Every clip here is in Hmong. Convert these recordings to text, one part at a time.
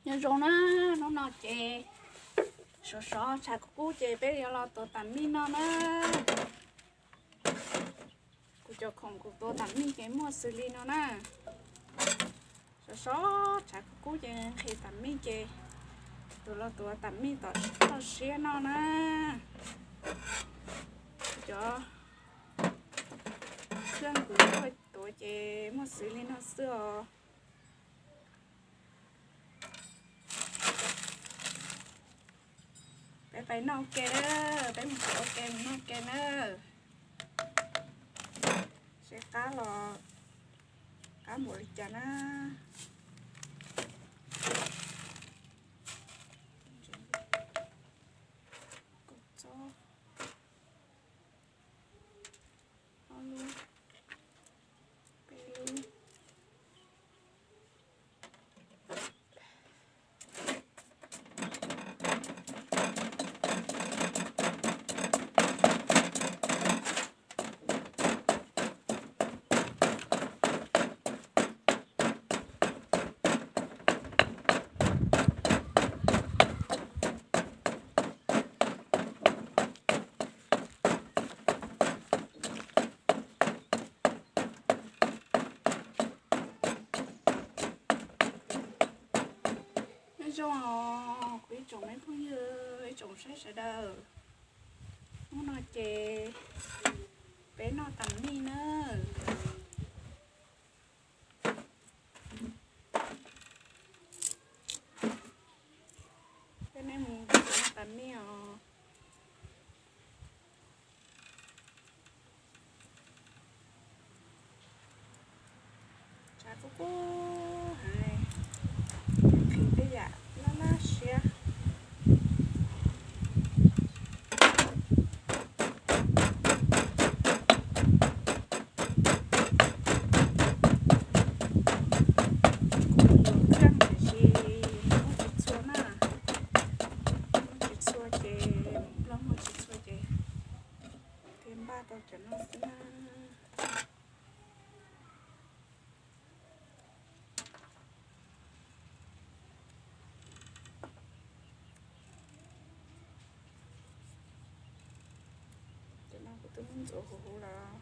Nyob zoo na, hnub no ces sov sov tshav kub kub ces peb yuav los tuav tas mij noj na. Kuv cov khoom kuv tuav tas mij ces muaj xws li no na. Sov sov tshav kub kub ces nqhis tas mij ces tuav los tuav tas mij tom toj siab noj na. Cov xyab kuv tuaj tuav ces muaj xws li no xwb os. Peb pais noj ua ke, peb mus ua ke mus noj ua ke na. Seb qab los qab npaum li cas na. Nyob zoo os kuv ib tsoom me phooj ywg, ib tsoom saib sawv daws. Hnub no ces peb noj tas mij na. Peb noj mus noj tas mij os. Tshav kub kub heev, nqhis tej yam laj laj siab. Kuv yuav kheej tiam sis muaj tsis txhua na, muaj tsis txhua ces, ploj muaj tsis txhua ces thiaj npaj tau cov no xwb na. Cov no kuv twb muab ntxuav huv huv lawm.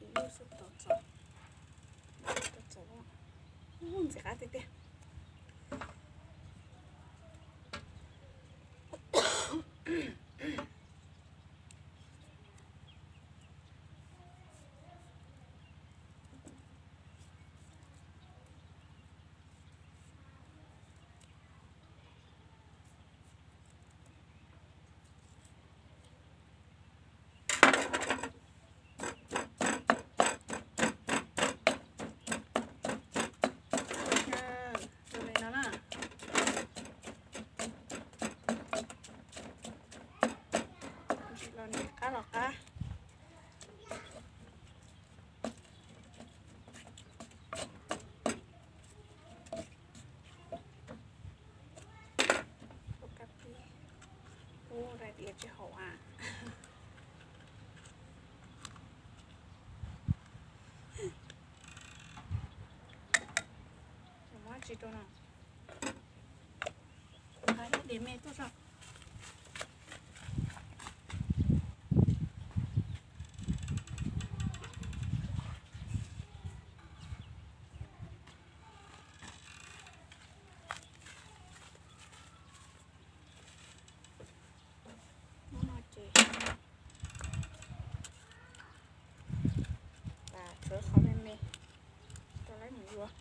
Ib lub xub tov txaus, tov txaus, ntxim qab tiag tiag. Zoo li no na. Ntsis los nim qab los qab. Ua kab pib, ua rais diav tsis haum a. Muab tsis rau no. Nqa ib diav me tuaj tso. Hnub no ces tas tsuav qhov me me rau lawv mus yuav.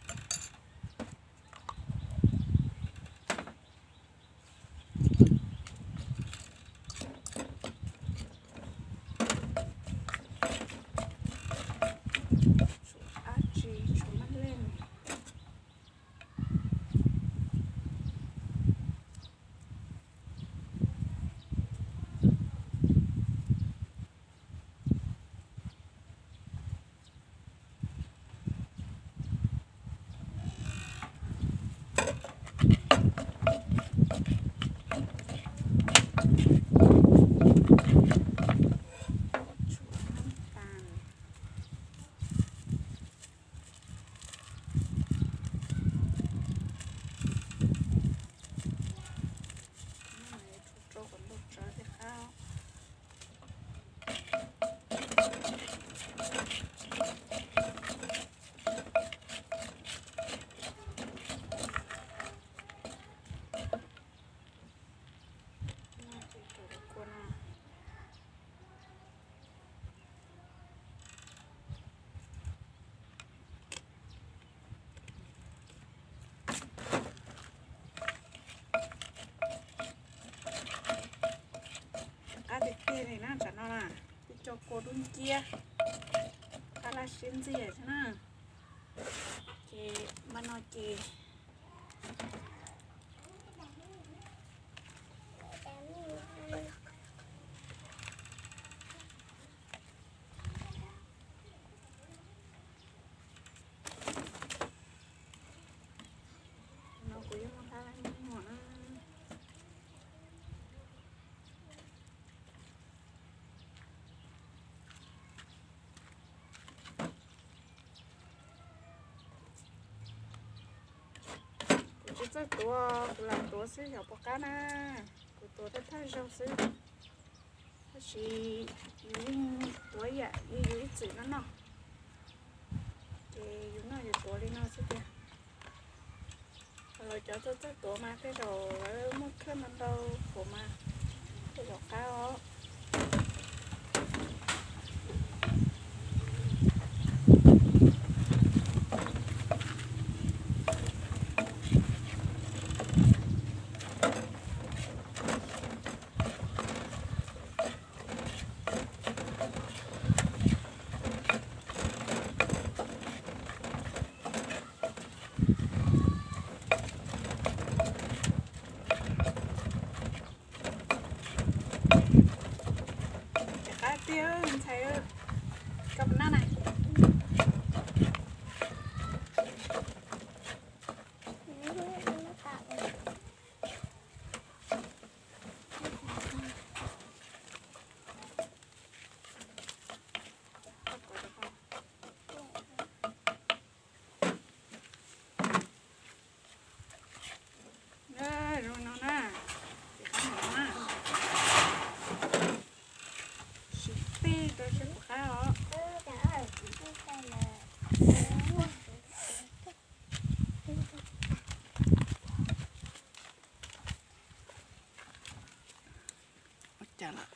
Cov kua dub nciab, qab laj siab ntxiag xwb na. Ces npaj no ces no kuv yuav muab qab laj muag na. Kuv tsis txawj tuav, kuv lam tuav xwb xyov puas qab na. Kuv tuav thawj thawj zaug xwb. Tab sis yus yeej tuav yam li yus ib txwm no noj, ces yus noj yus tuav li no xwb tiag. Lawv cov txawj txawj tuav mas tej zaum lawv muaj khawb ntau ntau kuv mas tej zaum qab os. Tsis qab tiag ntxhais, koj puas noj na? Zoo no na, ces qab no na, sim tij rau seb puas qab os. Ua cas lawm?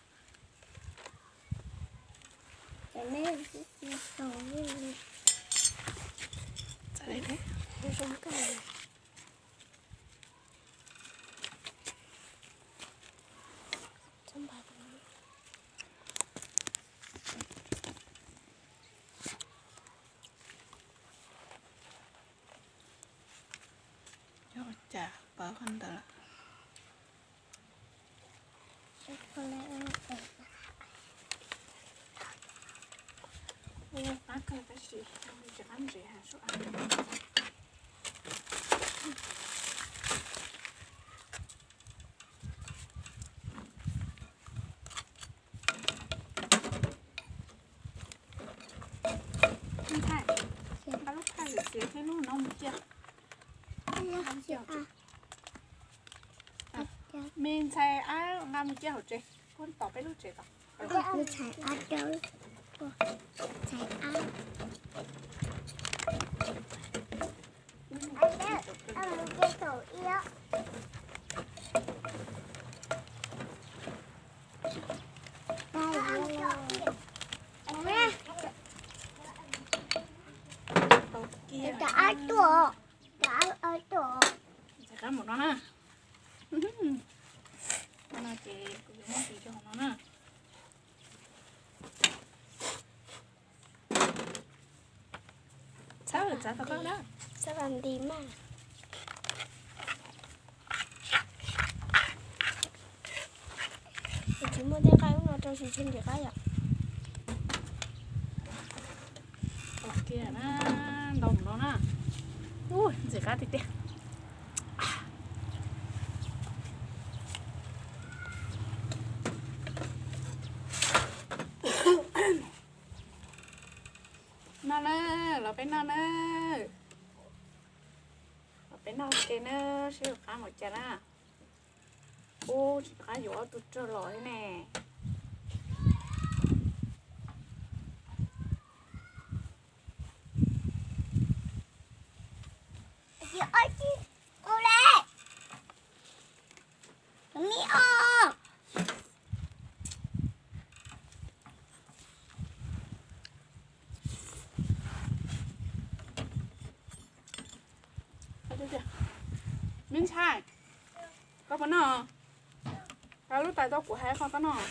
Yog ua cas pawv qhov ntawd lawm? Qab kawg tab sis tsis qab ntsev heev sub. Ntxhais, nqa lub thaj lwm xiav thiab lub no mus cia. Me ntxhais ab, nqa mus cia hauv tsev, kuv tos peb lub tsev tos. Ntxhais qab mus no na. No ces kuv yuav muab tsis rau hauv no na. Txhawb txav tau koj na. Txhawb nti mas. Tsis muaj tej nqaij ub no rau tsis tsw nrim qab yom. Kiag na, ntau mus no na. Ub, ntxim qab tiag tiag. Noj na, los peb noj na. Los peb noj ke na, seb yuav qab npaum cas na. Ub, tsis qab yuav ob tug rog los thiab ne. Me ntxhais, koj puas noj? Lub tais tau kuv hais koj noj.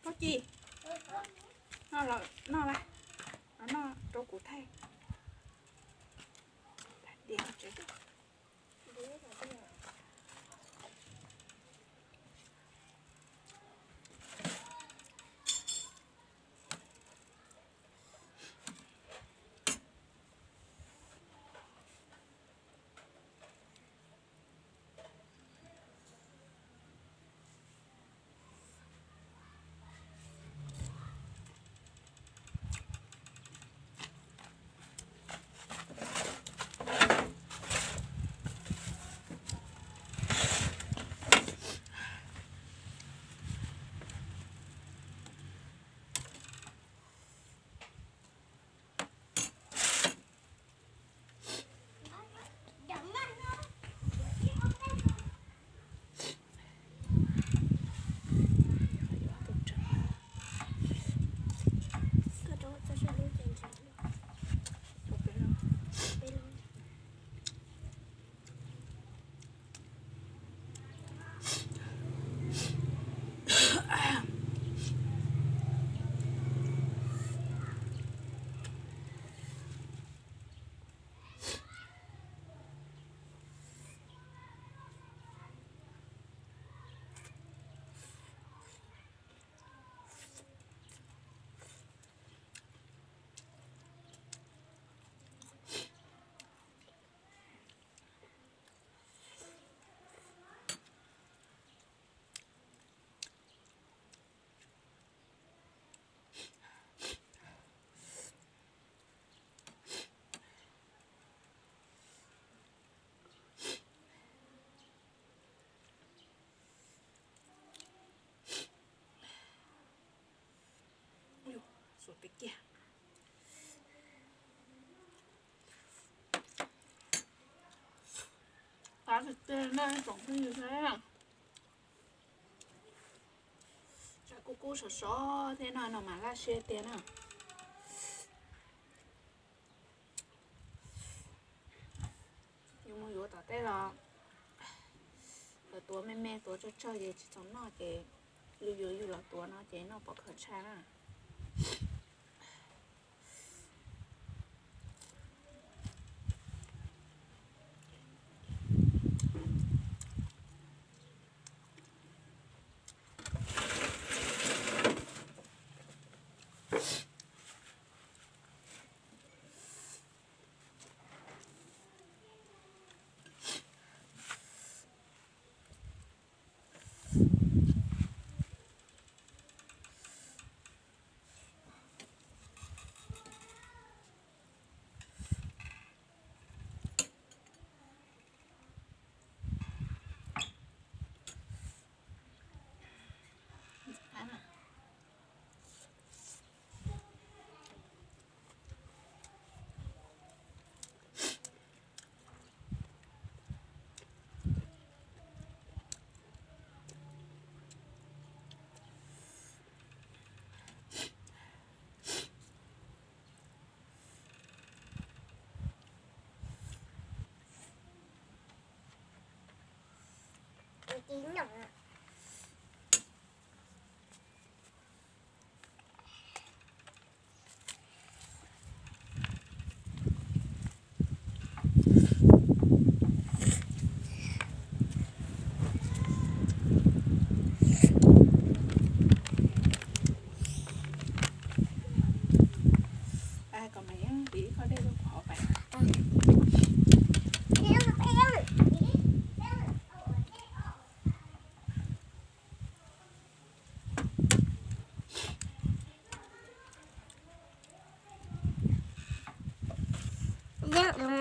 Koj Ci, noj los noj, noj rau kuv thaij. Qab tiag tiag nej tsoom phooj ywg sawv daws. Tsam kub kub sov sov thiab no, no mas laj siab tiag na. Yus mus yuav tom teb los lawv tuav me me tuav tsawg tsawg ces tsis txaus noj ces yus yuav yus los tuav no ces noj pom khaws tshaj na.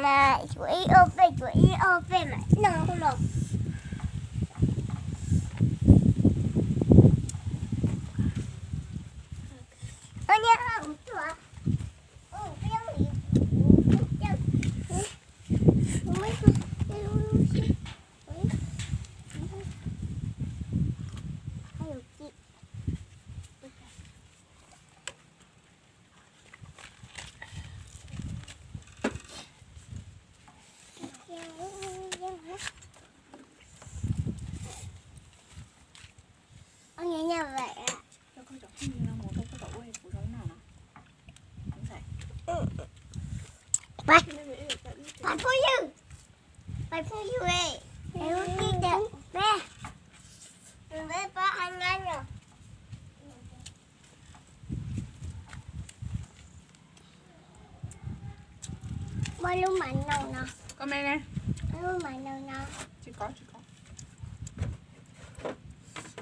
Mas tshuav ib ob peb, tshuav ib ob peb mas no los. Pais phooj ywg, pais phooj ywg, peb, peb pab a nyab no. Muaj lub mas nau no. Koj me ne? Lub mas nau no. Tsis kov, tsis kov.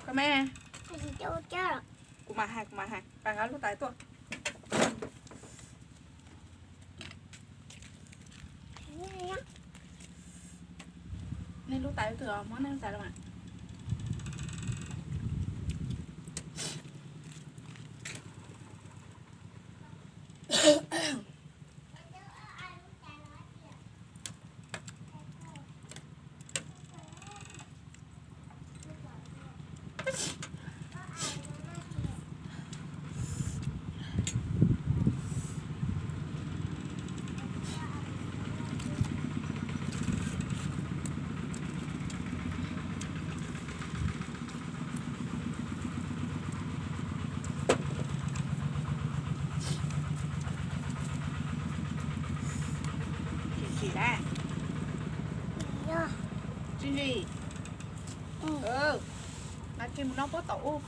Koj me ne? Kuv mam hais, kuv mam hais, pab nqa lub tais tuaj. Nej lub tais twg os, muab nej lub tais los mas. Sim sim na. Tsis ntsim. Mas tsis mus noj pob taum ub.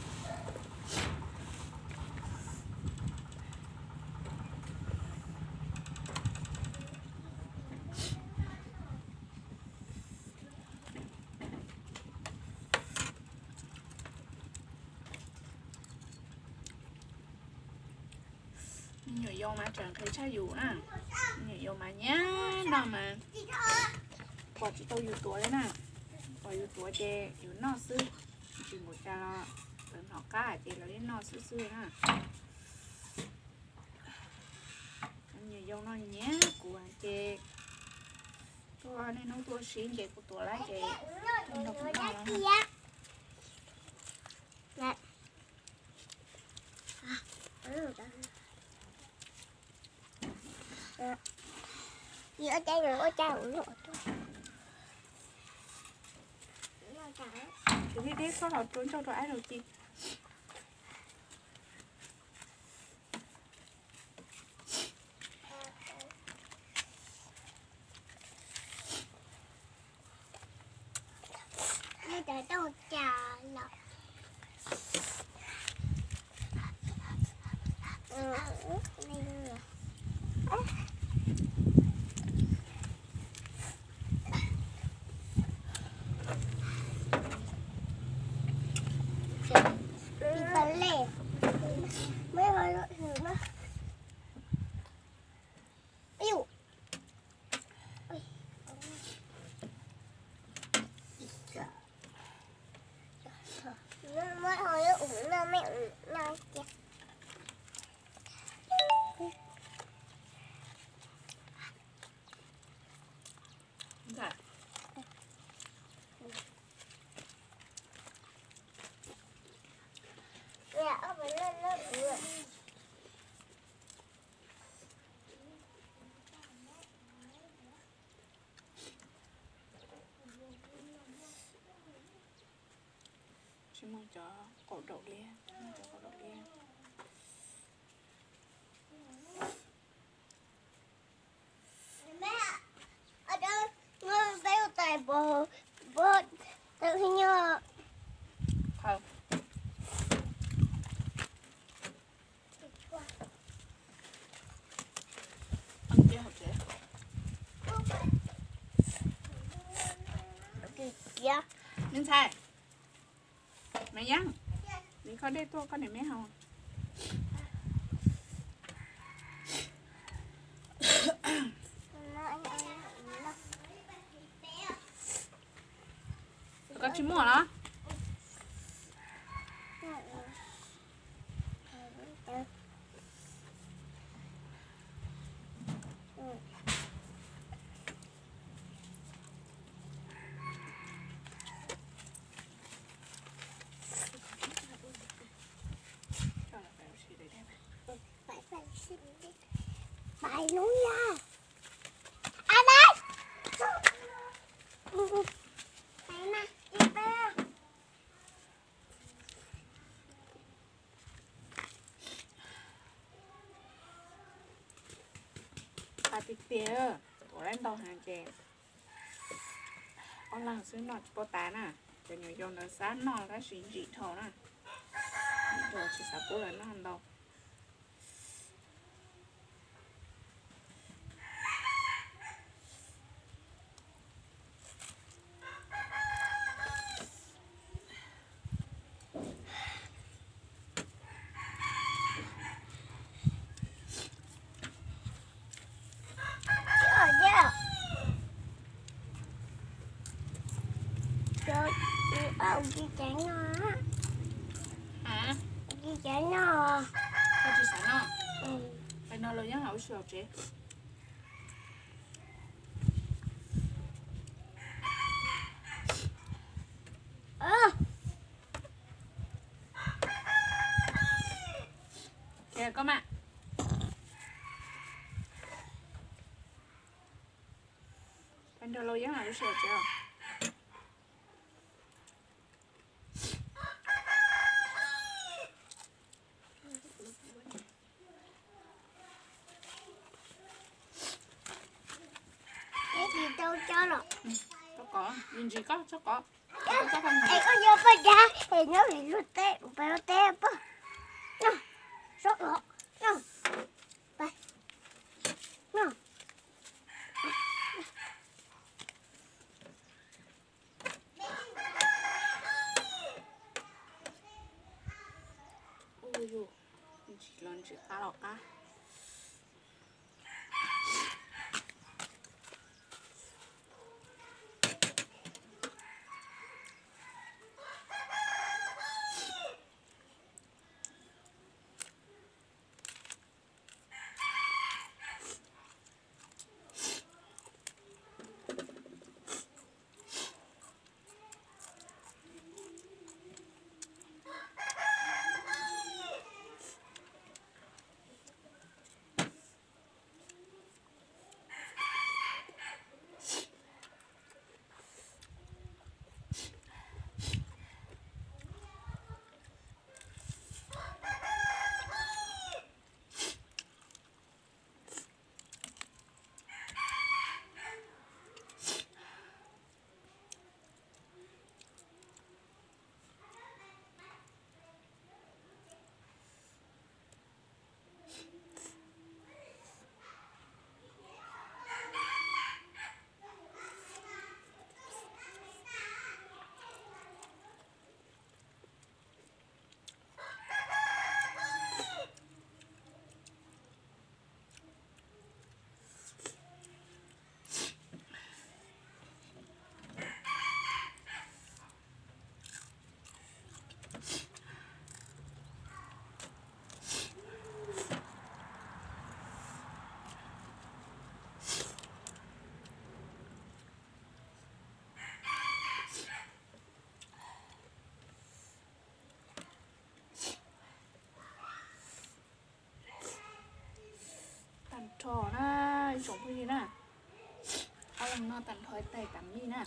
Me nyuam yaus mas tseem nqhis tshaj yus na. Me nyuam yaus mas nyiam noj mas pom tsis tau yus tuav li na. Pom yus tuav ces yus noj xwb, tsis npaum cas los lawv hnov qab ces lawv yeej noj xwb xwb na. Me nyuam yaus no nyiam kuv ces tuaj niaj hnub tuaj sib nce kuv tuav lawm ces nrog kuv noj. Tus dib deb txhob los rau ntsoj rau aib rau ci. Tsis muaj cov qaum daum liab, muaj cov qaum daum liab. Me ntxhais, me yeeb, li koj dej tuaj koj niam me haus. Koj tsis muaj los? Qab tiag tiag, tuav lawm ntau heev ces ob leeg xwb noj tsis paub tas na. Cov nyuam yaus ntawd xav noj tab sis ntsim dhau na, ntsim dhau tsis xav pub lawv noj ntau. Koj tsis xav noj? Peb nrog Lauj Yeeb los ua si hauv tsev. Koj mas, peb nrog Lauj Yeeb los ua si hauv tsev. Txhob kov, ntsis koj txhob kov. Es koj yog poj dab es nyob li luag teb, peb luag teb poj. Txhob kov, txhob kov. Ntsis los ntsis, qab los qab. Tag nrho na, ib tsoom phooj ywg na, ob leeg noj tag nrho ib tais tas mij na.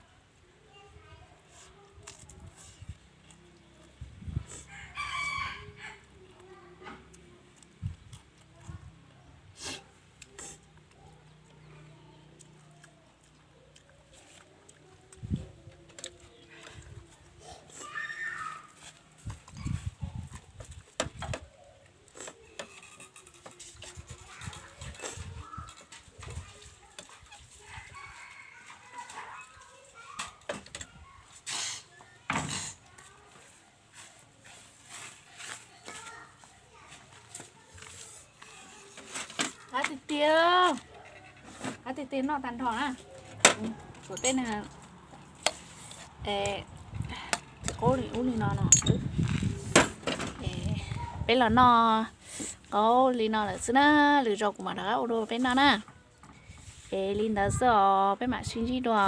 Tiag, qab tiag tiag noj tag nrho na. Kuv tej na, txiv qaub li ub li no no. Peb los noj qaub li no lawm xwb na, lwm zaus kuv mam rov qab ua dua peb noj na. Es li ntawd xwb os, peb mam sib ntsib dua.